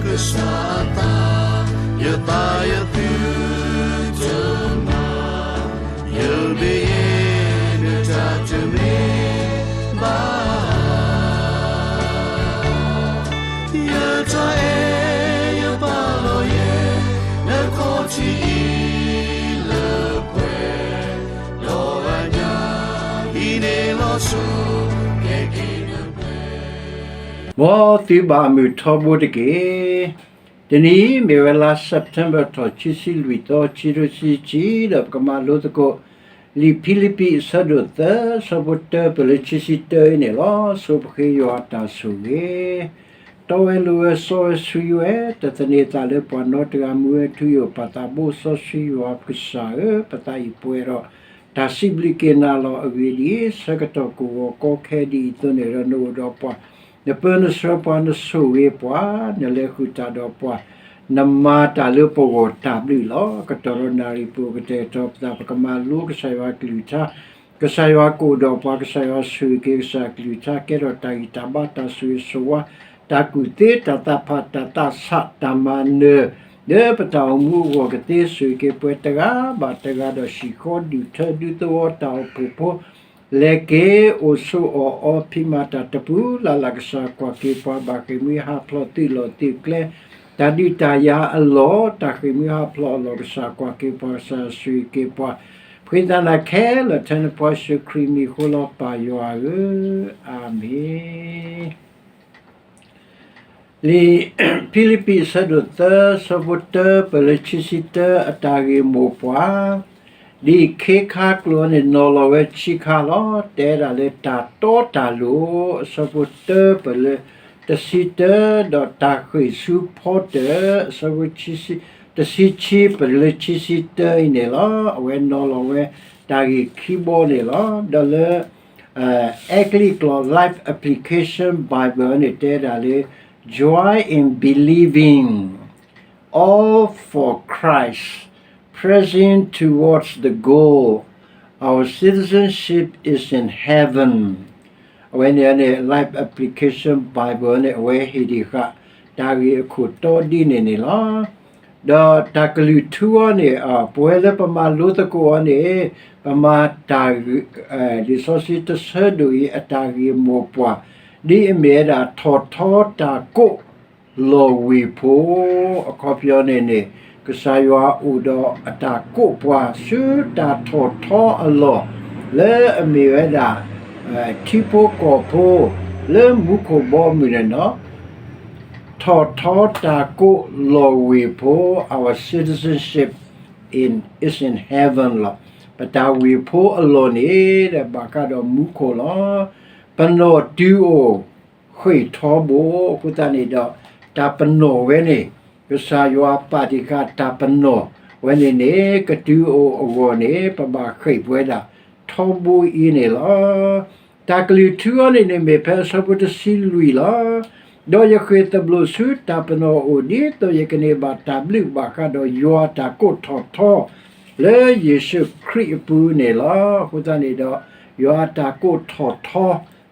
ကစၢ်အသး, ယသးယသုတမၤ, ယမ့ၢ်ယဲ နတၢ်တမ့ၢ်ဘၣ် ယတၢ်အဲၣ်ယပာ်လီၤယဲ နခီၣ်ထံးအံၤလၢပှဲၤ, ဒီးအညၣ်အံၤန့ၣ်လီၤဆီ ကဲက့ၤနပှဲၤ မ်သုဘၣ်မုာ်ထီဘိတက့ၢ်. တနံၤအံၤမ့ၢ်ဝဲလါ September ထီၣ် ခံဆံလွံၢ်သီ ခံကထိခံဆံခံ ဒီးပကမၤလိသကိး လံာ်ဖံလံးပံး အဆၢဒိၣ်သၢ ဆၢဖိတၢ ပၢၢ်လၢခံဆံတၢအံၤန့ၣ်လီၤ. ဆိပဃ့ယွၤအတၢ်ဆိၣ်ဂ့ၤ, တီဝဲလိၤဝဲစီဝဲဆှံဝဲ, တသန့ၤသးလၢပှၤနီတဂၤ မူဝဲထူယိာ် ပၢ်သးဘိစီဆှံယွၤ ပကစၢ်ဧၢ, ပသးအံၤပှဲၤဒီး တၢ်စံးဘျုးက့ၤနၤလီၤ. အဂ့ၢ်ဒ်အံၤ, ဆၢကတီၢ်ကဝီၤကီခဲဒ်အံၤအသိးန့ၣ်ဒီး နအိၣ်ဒီးပှၤ, နပၢနဆှၢပှၤ, နဆိၣ်ဂ့ၤပှၤ, နလဲၤဃုာ်တၢ်ဒီးပှၤ, နမၤတၢ်လၢပဂီၢ်တၢ်ဘျုးလီၤ. ကတီၢ်ဒီးနၣ်ရံၣ်ပူၤ ကတဲာ်ကတီၤပသး ပကမၤလိကစၢ်ယွၤအကလုၢ်ကထါ, ကစၢ်ယွၤကအိၣ်ဒီးပှၤ, ကစၢ်ယွၤဆိၣ်ဂ့ၤက့ၤကစၢ်အကလုၢ်ကထါ ကဲထီၣ်တၢ်ဂံၢ်တၢ်ဘါ တၢ်ဆိၣ်ဂ့ၤဆိၣ်ဝါ, တၢ်ကူၣ်သ့ တၢ်သးဖး တၢ်သးဆး တၢ်မၤနၢၤ လၢပတၢ်အိၣ်မူအဂီၢ်ကသ့ ဆိၣ်ဂ့ၤက့ၤပှၤတဂၤဘၣ်တဂၤဒီး ဟံၣ်ဃီဒူၣ်ထၢဒူသဝီတၢ်အိၣ်ဖှိၣ်ဖိ လဲၤက့ၤအိၣ်ဆိးအီၣ်အီ ဖံးမၤတၢ်တပူၤလၢ်လၢ် ကစၢ်ကွၢ်က့ၤပှၤ ဘၣ်ဃ့ၢ်မှံဟးဖျိးသုးလီၢ်သုးကျဲ တၢ်ဒုးတၢ်ယၤအလီၢ် တၢ်ဃ့ၢ်မှံဟးဖျိးအလီၢ် ကစၢ်ကွၢ်က့ၤပှၤ ကစၢ်ဆိၣ်ဂ့ၤက့ၤပှၤ ပဃ့သးနၤခဲလၢာ် ထဲနဖိယ့ၣ်ၡူးခရံာ်မံၤအဃိလီၤ ပၢ်ယွၤဧၢ, အၤမ့ၣ်. လံာ်ဖံလံးပံး အဆၢဒိၣ်သၢ ဆၢဖိတၢ ပၢၢ်လၢခံဆံတၢ အတၢ်ဂ့ၢ်မိၢ်ပှၢ်, ဒ်ခ့ခါကျိာ်န့ၣ် နီၤလီၤဝဲခံခါလီၤ. တဲဒၣ်လၢတၢ်တီတၢ်လိၤ အဆၢဖိတၢ ပၢၢ်လၢတဆံတၢ ဒီးတၢ်ဃ့ၢ်ဆူဖီတၢၣ် အဆၢဖိတဆံခံ ပၢၢ်လၢခံဆံတၢအံၤန့ၣ်လီၤ. အဝဲနီၤလီၤဝဲတၢ်ဂ့ၢ်ခံဘီန့ၣ်လီၤ. ဒီးလၢ အဲကလံးကျိာ် Life Application Bible န့ၣ် တဲဒၣ်လၢ Joy in believing, all for Christ, pressing towards the goal, our citizenship is in heaven. အဝဲန့ၣ်န့ၣ် Life Application Bible န့ၣ် အဝဲဟ့ၣ်ဒံးဃာ် တၢ်ဂ့ၢ်အခိၣ်တီဒ်န့ၣ်န့ၣ်လီၤ. ဒီးတၢ်ကလုၢ်ထူအီၤန့ၣ် ပဝဲလၢပမၤလိသကိးအီၤန့ၣ် ပမၤတၢ် လံာ်စီဆှံတဆၢဒိၣ်အံၤ အတၢ်ဂ့ၢ်မိၢ်ပှၢ် ဒ်အမ့ၢ်ဝဲဒၣ် ထီၣ်ထီတၢ်ကိးလီၤဝ့ၢ်ဖိ အခီပညီန့ၣ်န့ၣ် ကစၢ်ယွၤအိၣ်ဒီးအတၢ်ကိးပှၤဆူတၢ်ထီၣ်ထီအလီၢ် လၢအမ့ၢ်ဝဲဒၣ် ထံဖိကီၢ်ဖိ လၢမူခိၣ်ဘီမုၢ်န့ၣ်လီၤ. ထီၣ်ထီတၢ်ကိးလီၤဝ့ၢ်ဖိ our citizenship in, is in heaven လီၤ. ပတၢ်ဝ့ၢ်ဖိအလီၢ်န့ၣ် ဘၣ်ဃးဒီးမူခိၣ်လီၤ. ပနီၢ်တုၤအိၣ် ဃ့ၢ်ထီဘိ အဃိသတးန့ၣ်ဒီး တၢ်ပနီၢ်ဝဲန့ၣ် ကစၢ်ယွၤပာ်တ့ၢ်ဃာ်တၢ်ပနီၢ်ဝဲန့ၣ်န့ၣ် ကတုၤအိၣ်အဂီၢ်န့ၣ် ပဘၣ်ဃ့ၢ်ပဝဲဒၣ်ထီဘိအံၤန့ၣ်လီၤ. တၢ်ကလုၢ်ထူအီၤန့ၣ်န့ၣ် မ့ၢ်ဖဲအဆၢဖိတဆံလွံၢ်လီၤ. ဒီးယဃ့ၢ်သဘျိးဆူတၢ်ပနီၣ်အအိၣ် ဒ်သိးယကန့ၢ်ဘၣ်တၢ်ဘျုးဘၣ်ဃးဒီးယွၤအတၢ်ကိးထီၣ်ထီ လၢယ့ၣ်ၡူးခရံာ်အပူၤန့ၣ်လီၤ. အဃိသတးန့ၣ်ဒီး ယွၤအတၢ်ကိးထီၣ်ထီ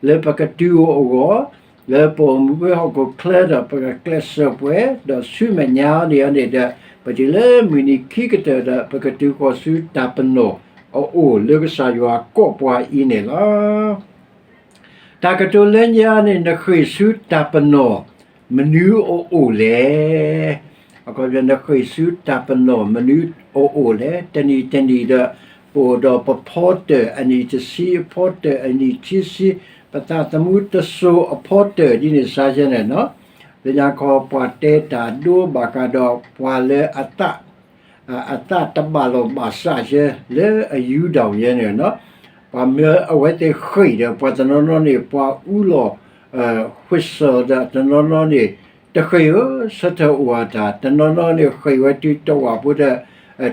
လၢပကတုၤအိၣ်အဂီၢ် လၢပအိၣ်မူဖဲဟီၣ်ခိၣ်ချၢဒီး ပကကျဲးစၢးပှဲၤ ဒီးဆူမဲာ်ညါအံၤန့ၣ်ဒီး ပတုၤလၢမုၢ်နံၤခံကတၢၢ်ဒီး ပကတုၤဃီၤဆူတၢ်ပနီၣ်အအိၣ် လၢကစၢ်ယွၤကိးပှၤအံၤန့ၣ်လီၤ. တၢ်ကတိၤလၢညါန့ၣ် နဃ့ၢ်ဆူတၢ်ပနီၣ် မနုၤအအိၣ်လဲၣ်. အခီပညီ နဃ့ၢ်ဆူတၢ်ပနီၣ်မနုၤအအိၣ်လဲၣ်. တနံၤတနံၤဒီး ပအိၣ်ဒီးပဖီတၢၣ်အနံၣ်တဆံ အဖီတၢၣ်အနံၣ်ခံဆံ ပသးသမူတစိၤအဖီတၢၣ်ဒ်န့ၣ်စါယဲန့ၣ်လီၤ. လၢညါခီပှၤတဲတၢ်ဒိဘၣ်ဃးဒီးပှၤလၢအသး အသးတဘၣ်လိာ်ဘၣ်စးယဲ လၢအယူဒၤယဲန့ၣ်လီၤ. ပှၤမၢအဝဲသ့ၣ်ဃ့ၢ်ဒီး ပှၤတနီၤနီၤန့ၣ် ပှၤအူလီၤ whistle ဒီးတနီၤနီၤန့ၣ် တဃ့ၢ်ဧၢ ဆၢထၢၣ်အိၣ်အတၢ်, တနီၤနီၤန့ၣ်ဃ့ၢ်ဝဲတုၤတဝာ်ဖိဒီး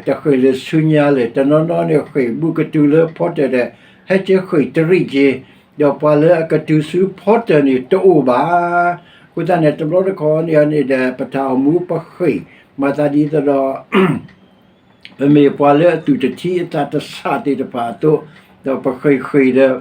တဃ့ၢ်လၢဆူညါလၢၤ, တနီၤနီၤန့ၣ်ဃ့ၢ်ဘူးကတုၤလၢဖီတၢၣ်ဒီး ဟဲက့ၤဃ့ၢ်တရံးက့ၤ, ဒီးပှၤလၢအကတုၤဆူဖီတၢၣ်န့ၣ်တအိၣ်ဘၣ်. အဃိသတးန့ၣ် တဘျီတခီၣ်န့ၣ်န့ၣ်ဒီး ပတၢ်အိၣ်မူပဃ့ၢ် မၤသးဒ်သိးဒီး ပမ့ၢ်ပှၤလၢအသူၣ်တထံအသးတဆးသ့ၣ်တဖၣ်အသိး, ဒီးပဃ့ၢ်ဃ့ၢ်ဒီး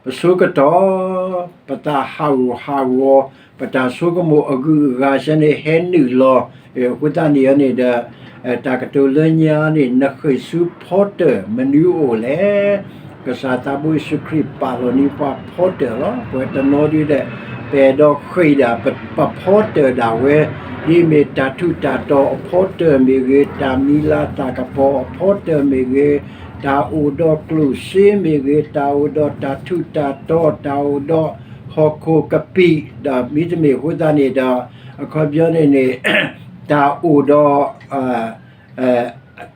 ပဆိကတီၢ် ပသးဟးဂူာ်ဟးဂီၤ, ပတၢ်ဆိကမိၣ်အဂုၤအဂၤဆၢန့ၣ်ဟဲနုာ်လီၤ. အဃိသတးန့ၣ်န့ၣ်ဒီး တၢ်ကတိၤလၢညါန့ၣ် နဃ့ၢ်ဆူဖီတၢၣ်မနုၤအိၣ်လဲၣ်. ကစၢ်သးဘိယ့ၣ်ၡူးခရံာ်ပာ်လီၤန့ၢ်ပှၤဖီတၢၣ်လီၤ. ပဝဲတနီၤဒုဒီး ပအဲၣ်ဒိးဃ့ၢ်ဒၣ်ပဖီတၢၣ်ဒၣ်ဝဲ, ဒ်မ့ၢ်တၢ်ထူးတၢ်တီၤအဖီတၢၣ်မ့ၢ်ဂ့ၤ, တၢ်မံၤလၤသၣ်ကပီၤအဖီတၢၣ်မ့ၢ်ဂ့ၤ, တၢ်အိၣ်ဒီးကျိၣ်စ့မ့ၢ်ဂ့ၤ, တၢ်အိၣ်ဒီးတၢ်ထူးတၢ်တီၤ, တၢ်အိၣ်ဒီးဟီၣ်ခိၣ်ကပံာ်, ဒီးမ့တမ့ၢ်အဃိသတးန့ၣ်ဒီး အခီပညီန့ၣ်န့ၣ် တၢ်အိၣ်ဒီး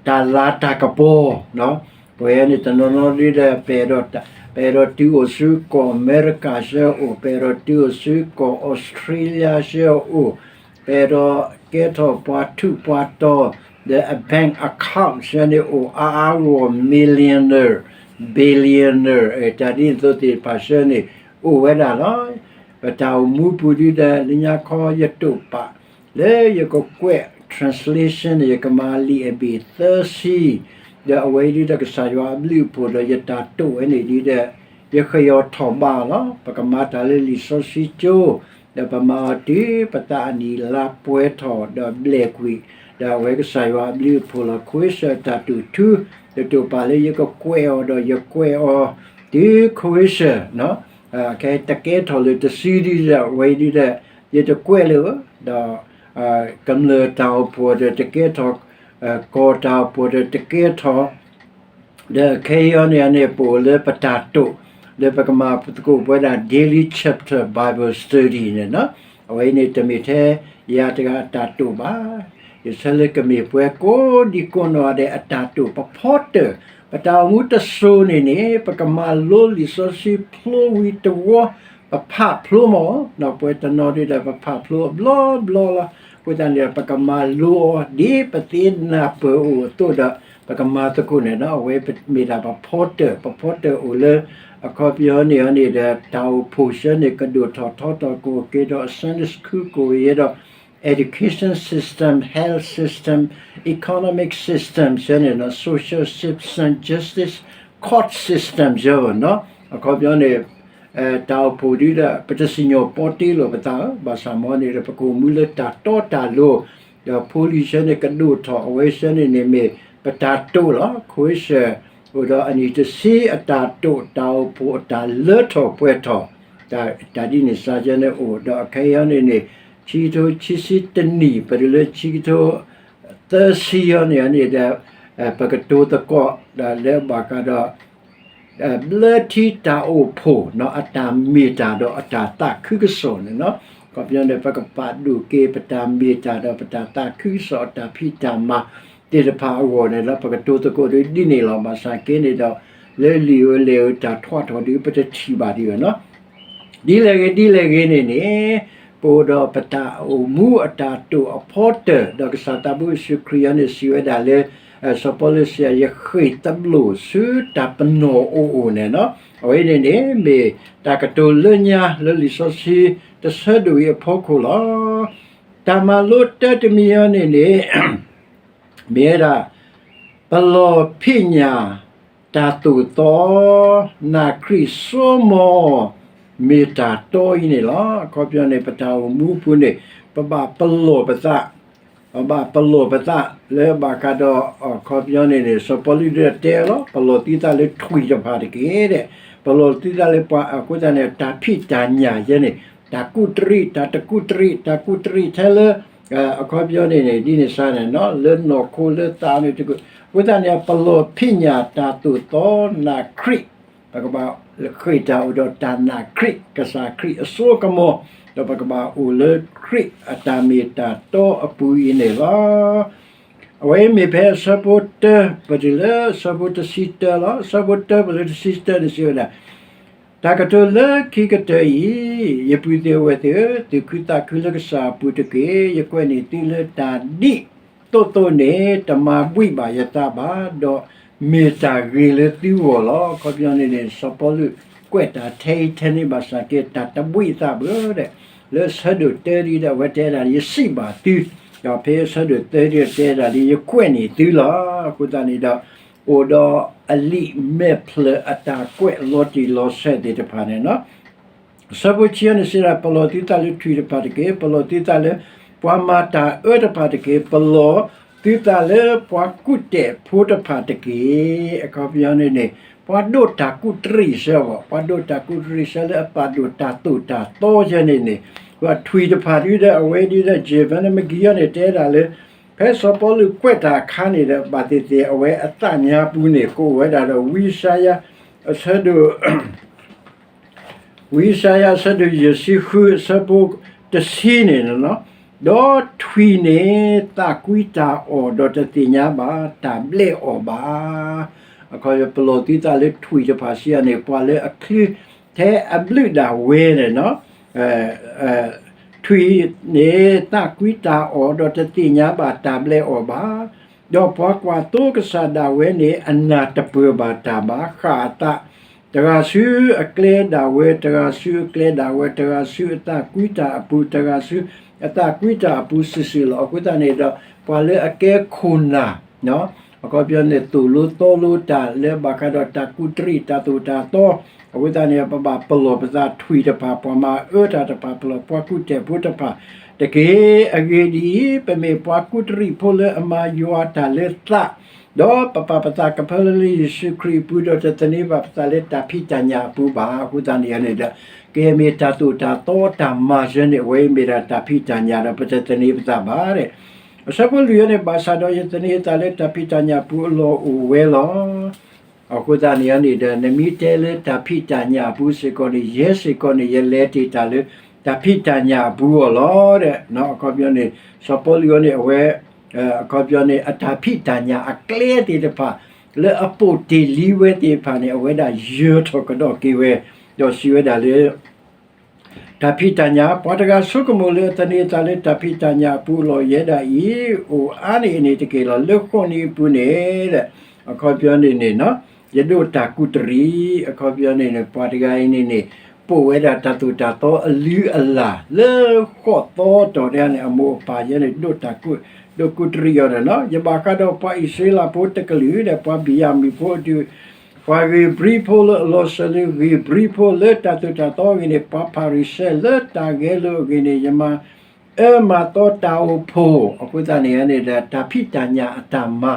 တၢ်လၤတၢ်ကပီၤ, ပဝဲန့ၣ်တနီၤနီၤဒုဒီး ပအဲၣ်ဒိးတုၤအိၣ်ဆူကီၢ်အမဲရကၤဆၢအအိၣ်, ပအဲၣ်ဒိးတုၤအိၣ်ဆူကီၢ်အီစထြ့လယါဆၢအအိၣ်, ပအဲၣ်ဒိးကဲထီၣ်ပှၤထူးပှၤတီၤ, the bank account ဆၢန့ၣ်အိၣ်အါအါဂီၢ် millionaire, billionaire တၢ်ဒ်န့ၣ်အသိးသ့ၣ်တဖၣ်ဆၢန့ၣ် အိၣ်ဝဲဒၣ်လီၤ. ပတၢ်အိၣ်မူပူၤဒုဒီး လၢညါခီယတိာ်ပာ် လၢယကကွဲး translation န့ၣ် ယကမၤလံာ်အဘ့ၣ်သၢဆံ, ဒီးအဝဲအံၤဒုဒီး ကစၢ်ယွၤအဘျုးအဖှိၣ်ဒီးယတၢ်တိာ်ဝဲန့ၣ်ဒုဒီး ယဃ့ၢ်အီၤထီၣ်ဘးအီၤလီၤ. ပကမၤတၢ်လၢလံာ်စီဆှံကၠိ, ဒီးပမၤအီၤတုၤပသးအနံၣ်လါပှဲၤထီၣ်ဒီးဘျဲၣ်ကွံာ်, ဒီးအဝဲကစၢ်ယွၤအဘျုးအဖှိၣ်လီၤ. ခဝ့ၡၢၣ်တၢ်တိာ်ထူ, ယတိာ်ပာ်လၢယကကွဲးအီၤဒီးယကွဲးအီၤ တုၤခဝ့ၡၢၣ် အကဲတကဲထီၣ်လၢတစုဒုဒီး အဝဲဒုဒီး ယတကွဲးလၢၤ, ဒီး ကမျၢၢ်တၢ်အိၣ်ဖှိၣ်ဒီးတကဲထီၣ်, ကီၢ်တၢ်အိၣ်ဖှိၣ်ဒီးတကဲထီၣ်, ဒီးခဲအံၤအံၤန့ၣ်န့ၣ် ပအိၣ်လၢပတၢ်တိာ်, လၢပကမၤသကိးပဝဲဒၣ် Daily Chapter Bible Study န့ၣ်လီၤ. အဝဲအံၤန့ၣ် တမ့ၢ်ထဲယၤတဂၤအတၢ်တိာ်ဘၣ်. ယဆၢလၢကမ့ၢ်ပှၤကိးဒံကိးနီၢ်ဂၤဒဲးအတၢ်တိာ် ပဖီတၢၣ်, ပတၢ်အိၣ်မူတစိၤန့ၣ်န့ၣ် ပကမၤလိလံာ်စီဆှံဖျိဝံၤတဝီ, ပဖးဖျိမး, ပဝဲတနီၤဒုဒီး ပဖးဖျိအဘျီဘျီလီၤ. အဃိသတးန့ၣ်ဒီး ပကမၤလိအီၤ ဒ်ပသ့နၢ်ပၢၢ်အိၣ်အသိးဒီး ပကမၤသကိးန့ၣ်လီၤ. အဝဲမ့ၢ်ဒၣ်ပဖီတၢၣ်, ပဖီတၢၣ်အိၣ်လၢ အခီပညီန့ၣ်န့ၣ်ဒီး တၢ်အိၣ်ဖှိၣ်ဆၢန့ၣ် ကဒိၣ်ထီၣ်ထီထီၣ်ကအိၣ်က့ၤဒီး Sunday school ကအိၣ်က့ၤဒီး education system, health system, economic system ဆၢန့ၣ်လီၤ, social system, justice, court system ဆၢလီၤ. အခီပညီန့ၣ် တၢ်အိၣ်ဖှိၣ်ဒုဒီး ပတစံၣ်ညီၣ်ပီတ့လီၤပသးဧၢ, ဘၣ်ဆၣ်မ်န့ၣ်ဒီး ပကအိၣ်မူလၢတၢ်တီတၢ်လိၤ, ဒီးဖိလံၤဆၢန့ၣ်ကဒိၣ်ထီၣ်, အဝဲဆၢန့ၣ်န့ၣ်မ့ၢ်ပတၢ်တိာ်လီၤ. ခဝ့ၡၢၣ် အိၣ်ဒီးအနံၣ်တဆံအတၢ်တိာ်, တၢ်အိၣ်ဖှိၣ်အတၢ်လၢထီၣ်ပှဲၤထီၣ်, တၢ်ဒ်န့ၣ်စ့ၢ်ကီးန့ၣ်အိၣ်, ဒီးအခဲအံၤန့ၣ်န့ၣ် ခံကထိခံဆံတနံၣ် ပတုၤလၢခံကထိ သၢဆံအံၤန့ၣ်န့ၣ်ဒီး ပကတိၤသကိး ဒီးလၢဘၣ်ဃးဒီး ဘျၢထံတၢ်အိၣ်ဖှိၣ် အတၢ်မ့ၢ်တၢ်ဒီးအတၢ်သးခုကစီၣ်န့ၣ်လီၤ. အခီပညီန့ၣ် ပကပာ်ဒိၣ်က့ၤပတၢ်မ့ၢ်တၢ်ဒီးပတၢ်သးခုကစီၣ်အတၢ်ဖံးတၢ်မၤသ့ၣ်တဖၣ်အဂီၢ်န့ၣ်လီၤ. ပကတိၤသကိးဒ်န့ၣ်လီၤ. ဘၣ်ဆၣ်က့န့ၣ်ဒီး လၢလံာ်ဧိၤလဲၢ်ဧိၤတၢ်ထွဲထီၣ်ဒု ပတထံၣ်ဘၣ်ဒံးဘၣ်နီၤ. ဒ်လဲၣ်ဂ့ၤ ဒ်လဲၣ်ဂ့ၤန့ၣ်န့ၣ် ပအိၣ်ဒီးပတၢ်အိၣ်မူအတၢ်တိာ်အဖီတၢၣ် ဒီးကစၢ်သးဘိယ့ၣ်ၡူးခရံာ်အံၤန့ၣ် စံးဝဲဒၣ်လၢ စီၤပီလူးစံး ယဃ့ၢ်သဘျိၣ်ဆူတၢ်ပနီၣ်အိၣ်အိၣ်န့ၣ်နီၤ. အဝဲန့ၣ်န့ၣ် မ့ၢ်တၢ်ကတိၤလၢညါလၢလံာ်စီဆှံ တဆၢဒိၣ်အံၤအဖီခိၣ်လီၤ. တၢ်မၤလိတၢတမံၤအံၤန့ၣ်န့ၣ် မ့ၢ်ဝဲဒၣ် ပလီၢ်ဖံးညၣ်တၢ်သိၣ်သီ နာ်ခရစ်စိမိၤ မ့ၢ်တၢ်တီအံၤန့ၣ်လီၤ. အခီပညီန့ၣ် ပတၢ်အိၣ်မူအပူၤန့ၣ် ပဘၣ်ပလီၢ်ပသး, ပဘၣ်ပလီၢ်ပသးလၢဘၣ်ဃးဒီး အခီပညီန့ၣ်န့ၣ် စီၤပီလူးဒၣ်တဲလီၤ, ပလီၢ်သုသးလၢထွံၣ်တဖၣ်တက့ၢ်ဒဲး, ပလီၢ်သုသးလၢပှၤအဃိသတးန့ၣ် တၢ်ဖံးတၢ်ညၣ်ယဲန့ၣ် တၢ်ကူၣ်တရံး တၢ်တကူၣ်တရံး တၢ်ကူၣ်တရံးထဲလၢ အခီပညီန့ၣ်န့ၣ် ဒ်န့ၣ်စ့ၢ်န့ၣ်နီၤ လၢနီၢ်ခိလၢသးန့ၣ်တကူၣ်, အဃိသတးန့ၣ် ပလီၢ်ဖံးညၣ်တၢ်သိၣ်သီနာ်ခရံာ်, ပကဘၣ်ဃ့ၢ်တၢ်အိၣ်ဒီးတၢ်နာ်ခရံာ် ကစၢ်ခရံာ်အစိအကမီၤ, ဒီးပကဘၣ်အိၣ်လၢခရံာ်အတၢ်မ့ၢ်တၢ်တီအပူၤအံၤန့ၣ်လီၤ. အဝဲမ့ၢ်ဖဲအဆၢဖိတၢ ပတုၤလၢအဆၢဖိတဆံတၢလီၤ. အဆၢဖိတၢပတုၤလၢတဆံတၢန့ၣ်စံးဝဲဒၣ် တၢ်ကတိၤလၢခံကတၢၢ်အံၤ, ယပုၢ်သ့ၣ်ဝဲၢ်သ့ၣ်ဧၢ, သူၣ်ခုသးခုလၢကစၢ်အပူၤတက့ၢ်. ယကွဲးန့ၢ်သုလၢတၢ်ဒ်သိးသိးန့ၣ် တမၤဘှံးဘၣ်ယသးဘၣ်, ဒီးမ့ၢ်တၢ်ဂ့ၤလၢသုဂီၢ်လီၤ. အခီပညီန့ၣ်န့ၣ် စီၤပီလူးကွဲးတၢ်ထဲအံၤထဲန့ၣ်ဘၣ်ဆၣ်က့ တၢ်တဘှံးအသးဘၣ်ဒီး လၢအဆၢဒိၣ်တၢဒ်ဒီး အဝဲတဲဒၣ် ယစံးဘၣ်သု, ဒီးဖဲအဆၢဒိၣ်သၢဒ်ဒီး တဲဒၣ်လၢ ယကွဲးန့ၢ်သုလီၤ. အဃိသတးန့ၣ်ဒီး အိၣ်ဒီးအလံာ်မဲာ်ဖျၢၣ်အတၢ်ကွဲးလီၤတံၢ်လီၤဆဲးသ့ၣ်တဖၣ်န့ၣ်နီၤ. ဆၢဖိဆံန့ၣ်စံးဒၣ် ပလီၢ်သုသးလၢထွံၣ်တဖၣ်တက့ၢ်. ပလီၢ်သုသးလၢပှၤမၤတၢ်အၢတဖၣ်တက့ၢ်. ပလီၢ်သုသးလၢပှၤကူၣ်တဲာ်ဖိတဖၣ်တက့ၢ်. အခီပညီန့ၣ်န့ၣ် ပှၤဒိးတၢ်ကူၣ်တရံးဆၢဘၣ်, ပှၤဒိးတၢ်ကူၣ်တရံးဆၢလၢအပာ်ဒိၣ်တၢ်သိၣ်တၢ်သီဆၢန့ၣ်န့ၣ်, ထွံၣ်တဖၣ်ဒုဒီးအဝဲဒုဒီး ယ့ၣ်ဖဲန့ၣ်မ့ၢ်ကံယီန့ၣ် တဲဒၣ်လၢ ဖဲစီၤပီလူးကွဲးတၢ်အခါန့ၣ်ဒီး ဘၣ်သ့ၣ်သ့ၣ်အဝဲအသးညါပူၤန့ၣ် ကအိၣ်ဝဲဒၣ်ဒီးဝံယၡါယၤ အဆၢဒိၣ် ဝံယၡါယၤအဆၢဒိၣ်ယဲၢ်ဆံဃု အဆၢဖိတဆံန့ၣ်လီၤ. ဒီးထွံၣ်န့ၣ်သးကွံတၢ်အီၣ် ဒီးတသ့ၣ်ညါဘၣ်တၢ်ဘျဲးအီၣ်ဘၣ်. အခီပညီ ပလီၢ်သုသးလၢထွံၣ်တဖၣ်စံးယၤန့ၣ် ပှၤလၢအချုးထဲအဘျုးဒၣ်ဝဲန့ၣ် ထွံၣ်န့ၣ်သးကွံတၢ်အီၣ် ဒီးတသ့ၣ်ညါဘၣ်တၢ်ဘျဲးအီၣ်ဘၣ်. ဒီးပှၤကွၢ်သိကစၢ်ဒၣ်ဝဲန့ၣ် အနၢ်တပၢၢ်ဘၣ်တၢ်ဘၣ် ဃၣ်အသး, တဂၤဆူအကျဲဒၣ်ဝဲ, တဂၤဆူအကျဲဒၣ်ဝဲ, တဂၤဆူအသးကွံတၢ်အပူၤ, တဂၤဆူအသးကွံတၢ်အပူၤစုာ်စုာ်လီၤ. အဃိသတးန့ၣ်ဒီး ပှၤလၢအကဲခိၣ်နၢ် အခီပညီန့ၣ် သိၣ်လိသီလိတၢ်လၢဘၣ်ဃးဒီးတၢ်ကူၣ်တရံးတၢ်သိၣ်တၢ်သီ, အဃိသတးန့ၣ် ပဘၣ်ပလီၢ်ပသးထွံၣ်တဖၣ်, ပှၤမၤအၢတၢ်တဖၣ်, ပလီၢ်ပှၤကူၣ်တဲာ်ဖိတဖၣ်တက့ၢ်. အဂ့ၢ်ဒ်အံၤ, ပမ့ၢ်ပှၤကူၣ်တရံးဖိလၢအမၤယွၤတၢ်လၢသး, ဒီးပပာ်ပသးကဖၢလၢယ့ၣ်ၡူးခရံာ်အပူၤ, ဒီးတသန့ၤဘၣ်ပသးလၢတၢ်ဖံးတၢ်ညၣ်အပူၤဘၣ်. အဃိသတးန့ၣ်န့ၣ်ဒီး ကမ့ၢ်တၢ်သိၣ်တၢ်သီတၢ်မၤစၢၤန့ၣ် အဝဲအံၤမ့ၢ်ဒၣ်တၢ်ဖံးတၢ်ညၣ်ဒီး ပတသန့ၤပသးဘၣ်. အဆၢဖိလွံၢ်န့ၣ် ဘၣ်ဆၣ်ဒီးယသန့ၤအသးလၢတၢ်ဖံးတၢ်ညၣ်အပူၤအလီၢ်အိၣ်ဝဲလီၤ. အဃိသတးန့ၣ်န့ၣ်ဒီး နမ့ၢ်တဲလၢတၢ်ဖံးတၢ်ညၣ်အပူၤစ့ၢ်ကီးန့ၣ် ယဲစ့ၢ်ကီးန့ၣ် ယလဲၤတ့ၢ်တၢ်လၢတၢ်ဖံးတၢ်ညၣ်အပူၤအီၤလီၤ. အခီပညီန့ၣ် စီၤပီလူးအံၤန့ၣ် အဝဲ အခီပညီန့ၣ် အတၢ်ဖံးတၢ်ညၣ်အကျဲသ့ၣ်တဖၣ် လၢအပိာ်တ့ၢ်လံဝဲသ့ၣ်တဖၣ်န့ၣ် အဝဲဒၣ်ယၢၤထီၣ်ကဒီးက့ၤဝဲ, ဒီးစံးဝဲဒၣ်လၢ တၢ်ဖံးတၢ်ညၣ်, ပှၤတဂၤဆိကမိၣ်လၢအသန့ၤအသးလၢတၢ်ဖံးတၢ်ညၣ်အပူၤအလီၢ်ယဲဒၣ်အံၤ အိၣ်အါန့ၢ်အန့ၣ်တက့ၢ်လီၤ. လၢဃိးနံၣ်အပူၤန့ၣ် အခီပညီန့ၣ်န့ၣ် ယဒိးတၢ်ကူၣ်တရံး, အခီပညီန့ၣ်န့ၣ် ပှၤတဂၤအံၤန့ၣ်န့ၣ် ပိာ်ဝဲဒၣ်တၢ်သိၣ်တၢ်သီအလုၢ်အလၢ် လၢဃိးသီတီၢ်ဒၣ်န့ၣ် အမိၢ်အပၢ်ယဲန့ၣ် ဒိးတၢ်ကူၣ်, ဒိးကူၣ်တရံးအီၤန့ၣ်လီၤ. ယဘၣ်ဃးဒီးပှၤအံၣ်စရ့လးဖိတကလုာ်ဒီး ပှၤဘံၣ်ယၤမံၣ်ဖိအဒူၣ် ပှၤဧ့ၤဘြံၤဖိလၢအလီၤစၢၤလၢဧ့ၤဘြံၤဖိလၢတၢ်သိၣ်တၢ်သီအဂ့ၢ်န့ၣ် ပှၤဖၤရံၤၡဲလၢတၢ်ဂဲၤလိာ်အဂ့ၢ်န့ၣ် ယမၤအၢမၤသီတၢ်အိၣ်ဖှိၣ်, အဃိသတးန့ၣ်န့ၣ်ဒီး တၢ်ဖံးတၢ်ညၣ်အတၢ်မၤ,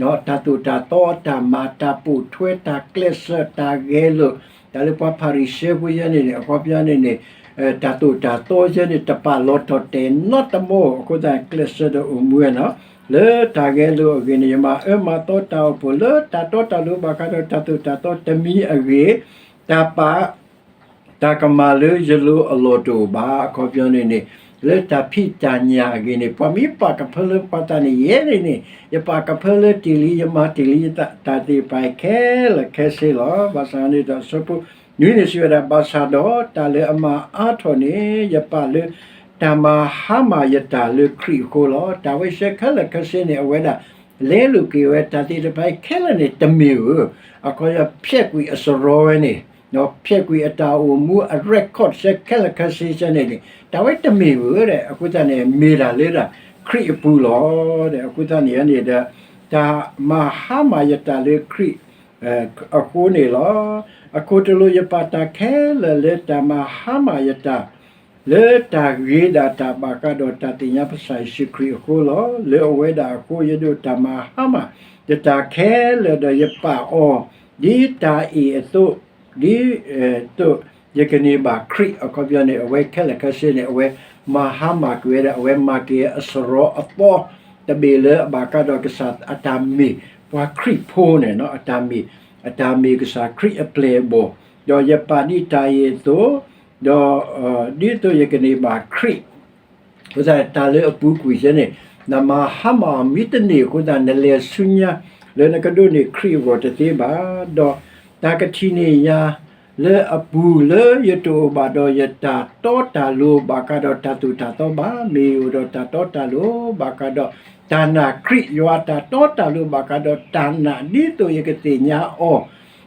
တၢ်သိၣ်တၢ်သီအတၢ်မၤ, တၢ်ပိာ်ထွဲတၢ်ကျဲးစၢးတၢ်ဂဲၤလိာ်, တၢ်လၢပှၤဖၤရံၤၡဲဖိယဲန့ၣ်န့ၣ် အခီပညီန့ၣ်န့ၣ် တၢ်သိၣ်တၢ်သီယဲန့ၣ် တပာ်လီၤထီၣ်တဲာ်နီတမံၤ, အဃိသတး ကျဲးစၢးဒီးအိၣ်မူဝဲန့ၣ်လီၤ. လၢတၢ်ဂဲၤလိာ်အဂ့ၢ်န့ၣ် ယမၤအၢမၤသီတၢ်အိၣ်ဖှိၣ် လၢတၢ်တီတၢ်လိၤဘၣ်ဃးဒီးတၢ်သိၣ်တၢ်သီတမံၤအဂ့ၢ်, တၢ်ပာ် တၢ်ကမၣ်လၢယလိၤအလီၢ်တအိၣ်ဘၣ်. အခီပညီန့ၣ်န့ၣ် လၢတၢ်ဖံးတၢ်ညၣ်အဂ့ၢ်န့ၣ် ပှၤမ့ၢ်ပာ်ကဖၢလၢပှၤသးန့ၣ် ယဲန့ၣ်န့ၣ် ယပာ်ကဖၢလၢတ့ၢ်လံ ယမၤတ့ၢ်လံ တၢ်သ့ၣ်တဖၣ်အံၤခဲလၢာ်ခဲဆ့လီၤ. ဘၣ်ဆၣ်န့ၣ်ဒီး အဆၢဖိနွံန့ၣ်စံးဝဲဒၣ် ဘၣ်ဆၣ်ဒီးတၢ်လၢအမၤအါထီၣ်န့ၣ် ယပာ်လၢတၢ်မၤဟါမၢ်ယတၢ်လၢခရံာ်အဃိလီၤ. တၢ်ဝဲဆဲးခဲလၢာ်ခဲဆ့န့ၣ် အဝဲဒၣ် လဲလိာ်က့ၤဝဲတၢ်သ့ၣ်တဖၣ်အံၤခဲလၢာ်န့ၣ် တမ့ၢ်ဧိၤ, အခီပညီဖျဲးကွံာ်အစရီဝဲန့ၣ် ဖျဲးကွံာ်အတၢ်အိၣ်မူအ record ဆဲးခဲလၢာ်ခဲဆ့ဆဲန့ၣ်န့ၣ် တၢ်ဝဲတမ့ၢ်ဧိၤဒီး အဃိသတးန့ၣ် မ့ၢ်ဒၣ်လၢဒၣ်ခရံာ်အပူၤလီၤ. အဃိသတးန့ၣ်န့ၣ်ဒီး တၢ်မၤဟါမၢ်ယတၢ်လၢခရံာ် အဃိန့ၣ်လီၤ. အခိၣ်တလိာ်ယပာ်တၢ်ခဲလၢာ်လၢတၢ်မၤဟါမၢ်ယတၢ် လၢတၢ်ဂ့ၤဒၣ်တၢ်ဘၣ်ဃးဒီးတၢ်သ့ၣ်ညါပဆၣ်ယ့ၣ်ၡူးခရံာ်အဃိလီၤ. လၢအဝဲဒၣ်အဃိ ယဒိးတၢ်မၤဟါမၢ်ယတၢ်ခဲလၢာ်ဒီး ယပာ်အီၤ ဒ်တၢ်အ့ၣ်အသိး ဒ်သိးယကန့ၢ်ဘၣ်ခရံာ် အခီပညီန့ၣ် အဝဲခဲလၢာ်ခဲဆ့န့ၣ် အဝဲမၤဟါမၢ်ကွံာ်ဝဲဒၣ် အဝဲမၤက့ၤအစရီအသီ တဘ့ၣ်လၢအဘၣ်ဃးဒီးကစၢ်အတၢ်မ့ၢ်ပှၤခရံာ်ဖိန့ၣ် အတၢ်မ့ၢ် အတၢ်မ့ၢ်ကစၢ်ခရံာ်အပျဲၢ်အဘီၣ်, ဒီးယပာ်ဒ်တၢ်အ့ၣ်အသိး ဒီး ဒ်သိးယကန့ၢ်ဘၣ်ခရံာ် အဃိသတးတၢ်လၢအပူၤကွံာ်ယဲန့ၣ် နမၤဟါမၢ်အီၤ မ့ၢ်တန့ၢ်အဃိသတး နလဲၤဆူညါ လၢနကဒိးန့ၢ်ခရံာ်အဂီၢ်တသ့ဘၣ်. ဒီးတၢ်ကထံၣ်န့ၢ်ယၤလၢအပူၤ လၢယတအိၣ်ဘၣ်ဒီးယတၢ်တီတၢ်လိၤဘၣ်ဃးဒီးတၢ်သိၣ်တၢ်သီဘၣ်. မ့ၢ်ယအိၣ်ဒီးတၢ်တီတၢ်လိၤဘၣ်ဃးဒီးတၢ်နာ်ခရံာ်, ယွၤအတၢ်တီတၢ်လိၤဘၣ်ဃးဒီးတၢ်နာ် ဒ်သိးယကသ့ၣ်ညါအီၤ,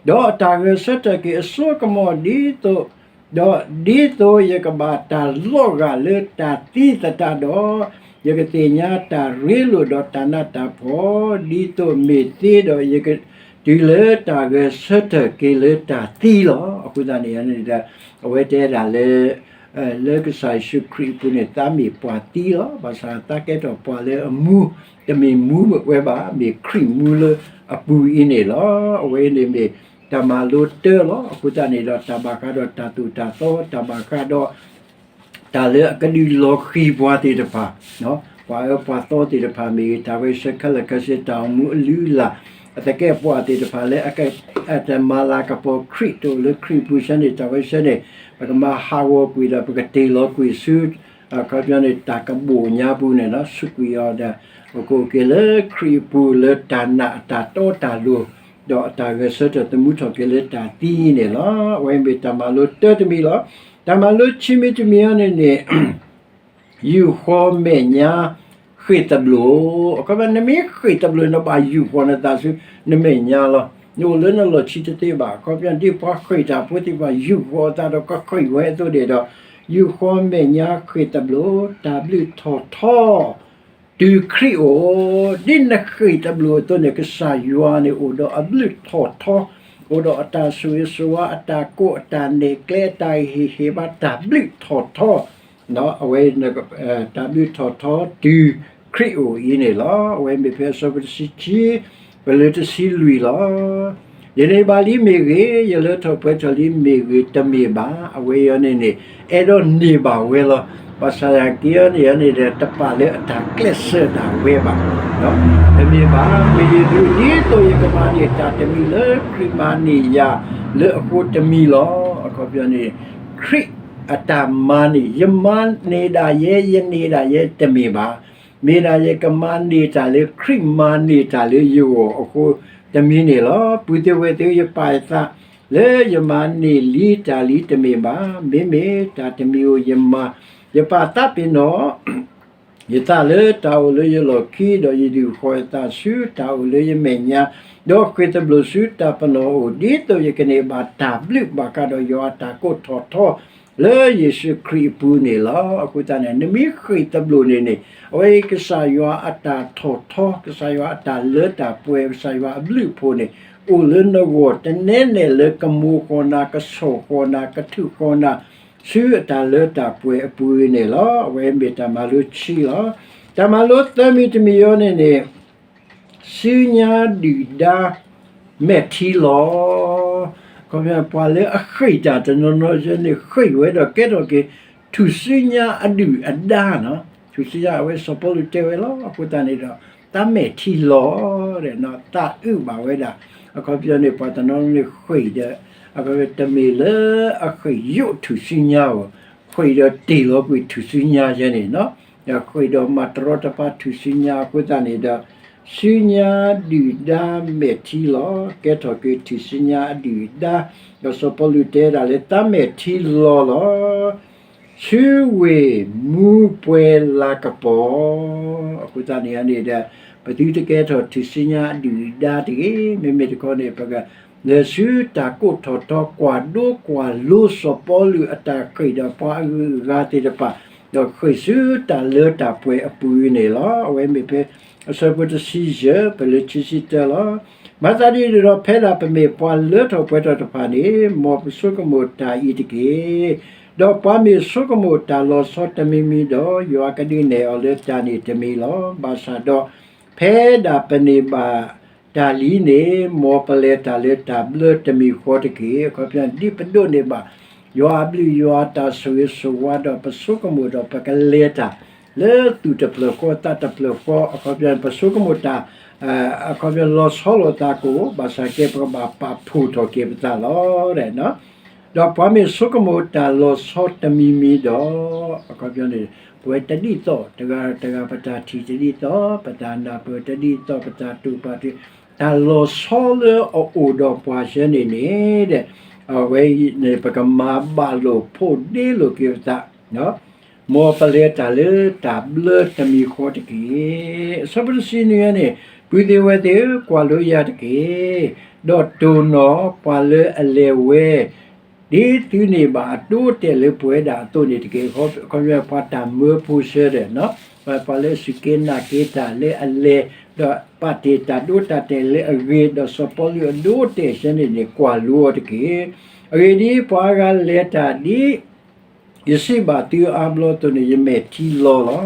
ဒီးအတၢ်ဂဲၤဆၢထၢၣ်က့ၤအစိကမီၤ ဒ်သိး ဒီးဒ်သိးယကဘၣ်တၢ်လီၤဂာ်လၢတၢ်သံသတးဒီး, ယကသ့ၣ်ညါတၢ်ရ့လိာ်ဒီးတၢ်နးတၢ်ဖှီၣ်, ဒ်သိးမ့ၢ်သ့ဒီးယက, တ တုၤလၢတၢ်ဂဲၤဆၢထၢၣ်က့ၤလၢတၢ်သံလီၤ. အဃိသတးန့ၣ်န့ၣ်ဒီး အဝဲတဲဒၣ်လၢ လၢကစၢ်ယ့ၣ်ၡူးခရံာ်အပူၤန့ၣ် သးမ့ၢ်ပှၤသံလီၤ. ဘၣ်ဆၣ်သးကဲထီၣ်ပှၤလၢအမူ တမ့ၢ်မူဝဲဘၣ်, မ့ၢ်ခရံာ်မူလၢအပူၤအံၤန့ၣ်လီၤ. အဝဲန့ၣ်မ့ၢ်တၢ်မၤလိတၢလီၤ. အဃိသတးန့ၣ်ဒီး တၢ်ဘၣ်ဃးဒီးတၢ်သိၣ်တၢ်သီ, တၢ်ဘၣ်ဃးဒီး တၢ်လၢအကဒုးလီၤဃံၤပှၤသ့ၣ်တဖၣ်, ပှၤအၢပှၤသီသ့ၣ်တဖၣ်မ့ၢ်ဂ့ၤ, တၢ်ဝဲဆၢခဲလၢာ်ခဲဆ့ တၢ်အိၣ်မူအလုၢ်အလၢ်, အသကဲးပဝးသ့ၣ်တဖၣ်လၢ အတမၤလၤကပီၤခရံာ် တအိၣ်လၢခရံာ်အပူၤဆၢန့ၣ် တၢ်ဝဲဆၢန့ၣ် ပကမၤဟးဂီၤကွံာ်ဒီး ပကတ့ၢ်လီၤကွံာ်ဆူ အခီပညီန့ၣ် တၢ်ကဘီၣ်ညါပူၤန့ၣ်လီၤ. ဆူးကွံာ်အီၤဒီး ပကအိၣ်က့ၤလၢခရံာ်အပူၤလၢတၢ်နာ်အတၢ်တီတၢ်လိၤ, ဒီးအတၢ်ဂဲၤဆၢထၢၣ်သမူထီၣ်က့ၤလၢတၢ်သံန့ၣ်လီၤ. အဝဲမ့ၢ်တၢ်မၤလိတၢတမံၤလီၤ. တၢ်မၤလိခံမံၤတမံၤအံၤန့ၣ်န့ၣ် ယူာ်ဃီမဲာ်ညါဃ့ၢ်သဘျိၣ်, အခီပညီ နမ့ၢ်ဃ့ၢ်သဘျိၣ် နဘၣ်ယူာ်ဃီနသးဆူ နမဲာ်ညါလီၤ. နအိၣ်လၢနလီၢ်ခံတသ့ဘၣ်. အခီပညီ ဒ်ပှၤဃ့ၢ်တၢ်ဖိသ့ၣ်တဖၣ် ယူာ်ဃီအသးဒီးကဃ့ၢ်ဝဲအသိးန့ၣ်ဒီး ယူာ်ဃီမဲာ်ညါဃ့ၢ်သဘျိၣ် တၢ်ဘျုးထီၣ်ထီ တုၤခရံာ်အိၣ်, ဒ်နဃ့ၢ်သဘျိၣ်အသိးန့ၣ် ကစၢ်ယွၤန့ၣ် အိၣ်ဒီးအဘျုးထီၣ်ထီ, အိၣ်ဒီးအတၢ်ဆိၣ်ဂ့ၤဆိၣ်ဝါ, အတၢ်ကိး, အတၢ်နဲၣ်ကျဲ, အတၢ်ဟ့ၣ်ဟ့ၣ်ဘၣ် တၢ်ဘျုးထီၣ်ထီ, အဝဲ တၢ်ဘျုးထီၣ်ထီတုၤခရံာ်အိၣ်အံၤန့ၣ်လီၤ. အဝဲမ့ၢ်ဖဲအဆၢဖိတဆံခံ ပလၢတဆံလွံၢ်လီၤ. ယန့ၢ်ဘၣ်လံမ့ၢ်ဂ့ၤ, ယလၢထီၣ်ပှဲၤထီၣ်လံမ့ၢ်ဂ့ၤ, တမ့ၢ်ဘၣ်. အဝဲအံၤန့ၣ်န့ၣ် အဲၣ်ဒိးန့ၢ်ဘၣ်ဝဲလီၤ. ဘၣ်ဆၣ်သနာ်က့အံၤန့ၣ်န့ၣ်ဒီး တပာ်လၢအတၢ်ကျဲးစၢးဒၣ်ဝဲဘၣ်. တမ့ၢ်ဘၣ်, မ့ၢ်ယဒုးဒ်သိးယကမၤန့ၢ်တၢ်တမံၤလၢခရံာ်မၤန့ၢ်ယၤလၢအဃိတမံၤလီၤ. အခီပညီန့ၣ် ခရံာ်အတၢ်မၤန့ၢ်, ယမၤန့ၢ်ဒၣ်ယဲ, ယန့ၢ်ဒၣ်ယဲတမ့ၢ်ဘၣ်. မ့ၢ်ဒၣ်ယကမၤန့ၢ်တၢ်လၢ ခရံာ်မၤန့ၢ်တၢ်လၢယဂီၢ်အဃိတမံၤန့ၣ်လီၤ. ပုၢ်သ့ၣ်ဝဲၢ်သ့ၣ်ဧၢ, ယပာ်ယသးလၢယမၤန့ၢ်လံတၢ်လံတမ့ၢ်ဘၣ်. မ့မ့ၢ်တၢ်တမံၤဧိၤယမၤ, ယပာ်သးပ့ၤနီၣ် ယသးလၢတၢ်အိၣ်လၢယလီၢ်ခံ, ဒီးယဒုးဃီၤယသးဆူတၢ်အိၣ်လၢယမဲာ်ညါ, ဒီးဃ့ၢ်သဘျိၣ်ဆူတၢ်ပနီၣ်အအိၣ်, ဒ်သိးယကန့ၢ်ဘၣ်တၢ်ဘျုးဘၣ်ဃးဒီးယွၤအတၢ်ကိးထီၣ်ထီ လၢယ့ၣ်ၡူးခရံာ်အပူၤန့ၣ်လီၤ. အဃိသတးန့ၣ် နမ့ၢ်ဃ့ၢ်သဘျိၣ်န့ၣ်န့ၣ် အဝဲအံၤကစၢ်ယွၤအတၢ်ထီၣ်ထီ, ကစၢ်ယွၤအတၢ်လၢတၢ်ပှဲၤ, ကစၢ်ယွၤအဘျုးအဖှိၣ်န့ၣ် အိၣ်လၢနဂီၢ် တနဲနဲၣ်လၢကမိၢ်ဃီၤနၤ, ကဆီၣ်ဃီၤနၤ, ကထုးဃီၤနၤ ဆူအတၢ်လၢတၢ်ပှဲၤအပူၤန့ၣ်လီၤ. အဝဲမ့ၢ်တၢ်မၤလိခံလီၤ. တၢ်မၤလိသၢမံၤတမံၤအံၤန့ၣ်န့ၣ် စုညါဒုၣ်ဒါမဲာ်ထံလီၤ. အခီပညီ ပှၤလၢအဃ့ၢ်တၢ်တနီၤနီၤန့ၣ် ဃ့ၢ်ဝဲဒီးကဲထီၣ်က့ၤ ထူၣ်စုညါအဒုၣ်အဒါနီၤ, ထူၣ်စုညါ အဝဲစီၤပီလူးတဲဝဲလီၤ. အဃိသတးန့ၣ်ဒီး သးမဲာ်ထံလီၤဒီး သးအုးဘၣ်ဝဲဒၣ်, အခီပညီန့ၣ် ပှၤတနီၤနီၤန့ၣ်ဃ့ၢ်ဒီး အခီပညီ တမ့ၢ်လၢအဃ့ၢ်ယိးထူၣ်စုညါဧိၤ, ဃ့ၢ်ဒီးတ့ၢ်လီၤကွံာ်ထူၣ်စုညါယဲန့ၣ်နီၤ, ဒီးဃ့ၢ်ဒီးမၤတရီတပါထူၣ်စုညါအဃိသတးန့ၣ်ဒီး စုညါဒုၣ်ဒါမဲာ်ထံလီၤ, ကဲထီၣ်က့ၤထူၣ်စုညါအဒုၣ်အဒါ, ဒီးစီၤပီလူးတဲဒၣ်လၢ သးမဲာ်ထံလီၤလီၤ. ဆူဝ့ၢ်မူပှဲၤလၤကပီၤ, အဃိသတးန့ၣ်န့ၣ်ဒီး ပသုတကဲထီၣ်ထူၣ်စုညါအဒုၣ်အဒါတဂ့ၤ. မ့မ့ၢ်တခီန့ၣ် ပကလဲၤဆူတၢ်ကိးထီၣ်ထီ ကွၢ်ဒိကွၢ်လိစီၤပီလူးအတၢ်ဃ့ၢ်ဒီးပှၤအဂုၤအဂၤသ့ၣ်တဖၣ်, ဒီးဃ့ၢ်ဆူတၢ်လၢတၢ်ပှဲၤအပူၤန့ၣ်လီၤ. အဝဲမ့ၢ်ဖဲအဆၢဖိတဆံယဲၢ် ပလၢခံဆံတၢလီၤ. မၤသးဒ်န့ၣ်ဒီး ဖဲဒၣ်ပမ့ၢ်ပှၤလၢထီၣ်ပှဲၤထီၣ်တဖၣ်န့ၣ် မ်ပဆိကမိၣ်တၢ်အံၤတက့ၢ်. ဒီးပှၤမ့ၢ်ဆိကမိၣ်တၢ်လီၤဆီတမံၤမံၤဒီး ယွၤကဒုးနဲၣ်အီၤလၢတၢ်န့ၣ်တမံၤလီၤ. ဘၣ်ဆၣ်ဒီး ဖဲဒၣ်ပန့ၢ်ဘၣ်တၢ်လံန့ၣ် မ်ပလဲၤတၢ်လၢတၢ်ဘျၢတမံၤဃီတက့ၢ်. အခီပညီ ဒ်ပဒိးန့ၢ်ဘၣ် ယွၤအဘျုးယွၤအတၢ်ဆိၣ်ဂ့ၤဆိၣ်ဝါဒီး ပဆိကမိၣ်ဒီး ပကလဲၤတၢ် လၢသူၣ်တဖျၢၣ်ဃီသးတဖျၢၣ်ဃီ, အခီပညီ ပဆိကမိၣ်တၢ် အခီပညီ လီၤဆီလိာ်သးကအိၣ်, ဘၣ်ဆၣ်ကဲ ပကဘၣ်ပာ်ဖှိၣ်ထီၣ်က့ၤပသးလီၤ. ဒီးပှၤမ့ၢ်ဆိကမိၣ်တၢ်လီၤဆီတမံၤမံၤဒီး အခီပညီန့ၣ် ပဝဲတဒ်သိး တဂၤတဂၤ ပတၢ်ထံၣ်တဒ်သိး, ပတၢ်နၢ်ပၢၢ်တဒ်သိး, ပတၢ်တိာ်ပာ်တ, တၢ်လီၤဆီလၢအအိၣ်ဒီးပှၤဆၢန့ၣ်န့ၣ်ဒီး အဝဲအံၤန့ၣ် ပကမၤဘၣ်လိာ်ဖိးဒ့လိာ်က့ၤပသး မ်ပလဲၤတၢ်လၢတၢ်ဘျၢတမံၤဃီတက့ၢ်. အဆၢဖိတဆံနွံန့ၣ်, ပုၢ်သ့ၣ်ဝဲၢ်သ့ၣ်ဧၢ, ကွၢ်လိယၤတက့ၢ်, ဒီးတိၢ်နီၣ်ပှၤလၢအလဲၤဝဲ ဒ်သုန့ၢ်ဘၣ်အဒိအတဲာ်လၢပဝဲဒၣ်အသိးန့ၣ်တက့ၢ်. အခီပညီ ပှၤတၢ်မၢဖိဆၢဒီး ပှၤလၢအစူၢ်က့ၤနာ်က့ၤတၢ်လၢအလဲၤ, ဒီးပာ်တ့ၢ်တၢ်ဒိတၢ်တဲာ်လၢအဂ့ၤ, ဒီးစီၤပီလူးအဒိအတဲာ်ဆၢန့ၣ်န့ၣ် ကွၢ်လိအီၤတက့ၢ်. အဂ့ၢ်ဒ်အံၤ, ပှၤအါဂၤလဲၤတၢ်ဒ် ယစံးဘၣ်သုအါဘျီအသိးန့ၣ် ယမဲာ်ထံလီၤလီၤ.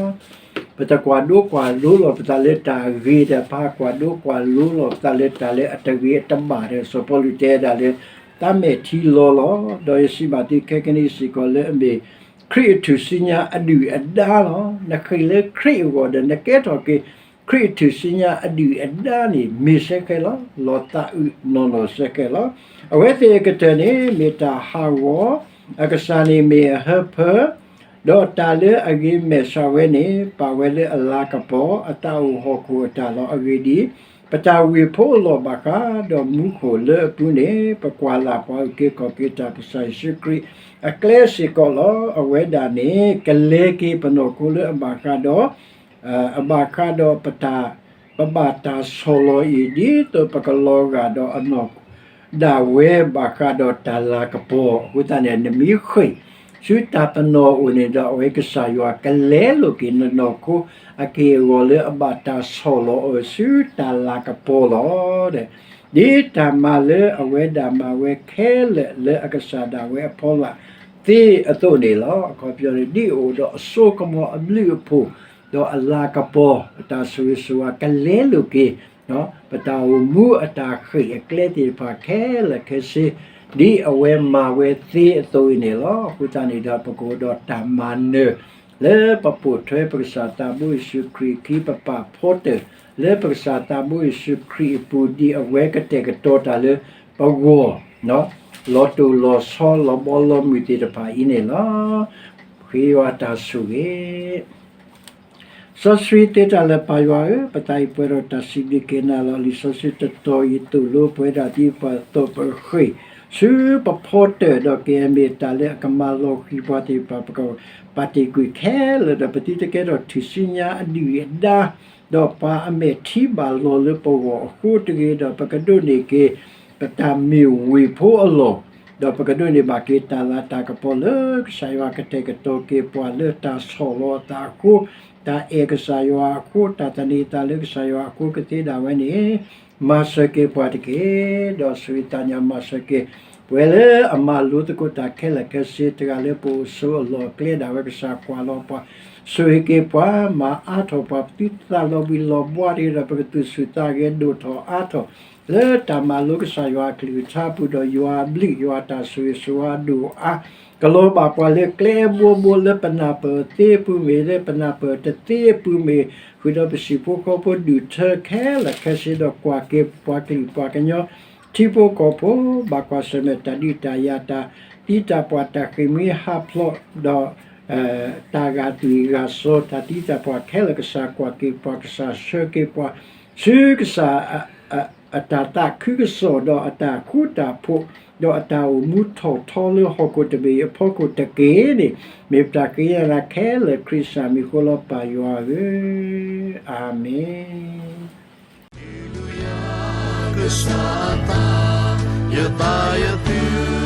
ပတကွၢ်ဒိကွၢ်လိလီၤပသးလၢတၢ်အဂ့ၤတဖၣ်, ကွၢ်ဒိကွၢ်လိလီၤပသးလၢတၢ်လၢအတဂ့ၤအတဘၣ်ဒီး စီၤပီလူးတဲဒၣ်လၢ တၢ်မဲာ်ထံလီၤလီၤ. ဒီးယစံးဘၣ်သုခဲကနံၣ်စ့ၢ်ကီးလၢအမ့ၢ် ခရံာ်အထူၣ်စုညါအဒုၣ်အဒါလီၤ. နဃ့ၢ်လၢခရံာ်အဂီၢ်ဒီး နကဲထီၣ်က့ၤ ခရံာ်အထူၣ်စုညါအဒုၣ်အဒါန့ၣ် မ့ၢ်စဲဃဲလီၤ. လီၤသးအုးနီၢ်နီၢ်စဲဃဲလီၤ. အဝဲသ့ၣ်အကတၢၢ်န့ၣ် မ့ၢ်တၢ်ဟးဂီၤ, အကစၢ်န့ၣ်မ့ၢ်အဟၢဖၢ, ဒီးတၢ်လၢအဂ့ၤမဲာ်ဆှးဝဲန့ၣ် ပာ်ဝဲလၢအလၤကပီၤ, အသးအိၣ်ဟီၣ်ခိၣ်အတၢ်လီၤ. အဂ့ၢ်ဒ်အံၤ, ပတၢ်ဝ့ၢ်ဖိအလီၢ်ဘၣ်ဃးဒီးမူခိၣ်လၢအပူၤန့ၣ် ပကွၢ်လၢ်ပှၤအုၣ်က့ၤခီၣ်က့ၤတၢ် ကစၢ်ယ့ၣ်ၡူးခရံာ်အကျဲစ့ၢ်ကီးလီၤ. အဝဲဒၣ်န့ၣ် ကလဲၤက့ၤပနီၢ်ခိလၢအဘၣ်ဃးဒီး အဘၣ်ဃးဒီးပတၢ်, ပဘၣ်တၢ်ဆီၣ်လီၤအံၤ ဒ်သိးပကလီၤဂာ်ဒီးအနီၢ် ဒၣ်ဝဲဘၣ်ဃးဒီးတၢ်လၤကပီၤ. အဃိသတးန့ၣ် နမ့ၢ်ဃ့ၢ်ဆူတၢ်ပနီၣ်အအိၣ်န့ၣ်ဒီး အဝဲကစၢ်ယွၤကလဲလိာ်က့ၤနနီၢ်ခိအက့ၢ်အဂီၤလၢအဘၣ်တၢ်ဆီၣ်လီၤအီၤဆူတၢ်လၤကပီၤလီၤ. ဒ်တၢ်မၤလၢအဝဲဒၣ်မၤဝဲခဲလၢာ်လၢအကစၢ်ဒၣ်ဝဲအဖီလာ်သ့အသိးန့ၣ်လီၤ. အခီပညီန့ၣ် ဒ်အအိၣ်ဒီးအစိကမီၤအဘျုးအဖှိၣ် ဒီးအလၤကပီၤ အတၢ်ဆိၣ်ဂ့ၤဆိၣ်ဝါကလဲလိာ်က့ၤ ပတၢ်အိၣ်မူအတၢ်ဃ့ၢ်အကျဲသ့ၣ်တဖၣ်ခဲလၢာ်ခဲဆ့ ဒ်အဝဲမၤဝဲသ့အသိးအံၤန့ၣ်လီၤ. အဃိသတးန့ၣ်ဒီး ပကအိၣ်ဒီးတၢ်မၤနၢၤ လၢပပိာ်ထွဲပကစၢ်သးဘိယ့ၣ်ၡူးခရံာ်အခံ ပပာ်ဖီတၢၣ် လၢပကစၢ်သးဘိယ့ၣ်ၡူးခရံာ်အပူၤ ဒ်အဝဲကတဲာ်ကတီၤတၢ်လၢပဂီၢ် လီၤတိၢ်လီၤဆီလီၤဘီလီၤမုၢ်သ့ၣ်တဖၣ်အံၤန့ၣ်လီၤ. ဃ့ယွၤတၢ်ဆိၣ်ဂ့ၤ စီဆှံသ့တၢ်လၢပၢ်ယွၤဧၢ, ပသးအံၤပှဲၤဒီးတၢ်စံးဘျုးက့ၤနၤလီၤ. လံာ်စီဆှံတတီၤအံၤသိၣ်လိပှဲၤဒၣ်ဒ်ပှၤသီၣ်ပဃ့ၢ် ဆူပဖီတၢၣ်ဒီး ကမ့ၢ်တၢ်လၢအကမၤလီၤဃံၤပှၤသ့ၣ်တဖၣ် ပကပာ်တ့ၢ်ကွံာ်ခဲလၢာ်ဒီး ပသုတကဲထီၣ်ထူၣ်စုညါအဒုၣ်အဒါ ဒီးပှၤအမဲာ်ထံဘၣ်လီၤလၢပဂီၢ်အဃိတဂ့ၤဒီး ပကဒိးန့ၢ်က့ၤ ပတၢ်မ့ၢ်ဝ့ၢ်ဖိအလီၢ်, ဒီးပကဒိးန့ၢ်ဘၣ်က့ၤတၢ်လၤတၢ်ကပီၤလၢကစၢ်ယွၤကတဲာ်ကတီၤက့ၤပှၤလၢတၢ်ဆီၣ်လီၤအသးအဃိ, တၢ်အဲၣ်ကစၢ်ယွၤအဃိ, တၢ်သန့ၤအသးလၢကစၢ်ယွၤအဃိကသ့ဒၣ်ဝဲန့ၣ်, မၤစၢၤက့ၤပှၤတက့ၢ်. ဒီးဆိၣ်ဂ့ၤသးညါမၤစၢၤက့ၤ ပဝဲလၢအမၤလိသကိးတၢ်ခဲလၢာ်ခဲဆ့ တဂၤလၢပအိၣ်ဆိးအလီၢ်အကျဲဒၣ်ဝဲ ကစၢ်ကွၢ်လီၤပှၤ, ဆိၣ်ဂ့ၤက့ၤပှၤ, မၤအါထီၣ်ပှၤ, ပသုသးလီၤဘှံးလီၤဘှါတဂ့ၤဒီး ပကသူၣ်ဆူၣ်သးဂဲၤဒိၣ်ထီၣ်အါထီၣ် လၢတၢ်မၤလိကစၢ်ယွၤအကလုၢ်ကထါအပူၤဒီး ယွၤအဘျုးယွၤအတၢ်ဆိၣ်ဂ့ၤဆိၣ်ဝါအဒိၣ်အါ ကလီၤဘၣ်ပှၤလၢကျဲအဘိဘိ လၢပနၢ်ပၢၢ်သ့အပူၤမ့ၢ် လၢပနၢ်ပၢၢ်တသ့အပူၤမ့ၢ် ဃုာ်ဒီးပဟံၣ်ဖိဃီဖိဒူၣ်ထၢခဲလၢာ်ခဲဆ့ဒီး ကွၢ်က့ၤပှၤကလုာ်ပှၤကညီ ထံဖိကီၢ်ဖိ ဘၣ်ကွၢ်ဆၢၣ်မဲာ်တၢ်ဒုးတၢ်ယၤ တၢ်သံတၢ်ပှၢ် တၢ်ဃ့ၢ်မှံဟးဖျိးဒီး တၢ်ဂာ်သွံၣ်ဂာ်စီၤ တၢ်သံတၢ်ပှၢ်ခဲလၢာ် ကစၢ်ကွၢ်က့ၤပှၤ ကစၢ်ဆှၢက့ၤပှၤ ဆူကစၢ် အတၢ်သးခုကစီၣ်ဒီးအတၢ်ဃူတၢ်ဖိး ဒီးအတၢ်အိၣ်မူထီၣ်ထီလၢဟီၣ်ခိၣ်တဘ့ၣ်အဖီခိၣ်တက့ၢ်န့ၣ် မ့ၢ်ပတၢ်ဃ့နၤခဲလၢာ် ခရံာ်စၢ်မံၤဃိလီၤ ပၢ်ယွၤဧၢ, အၤမ့ၣ်.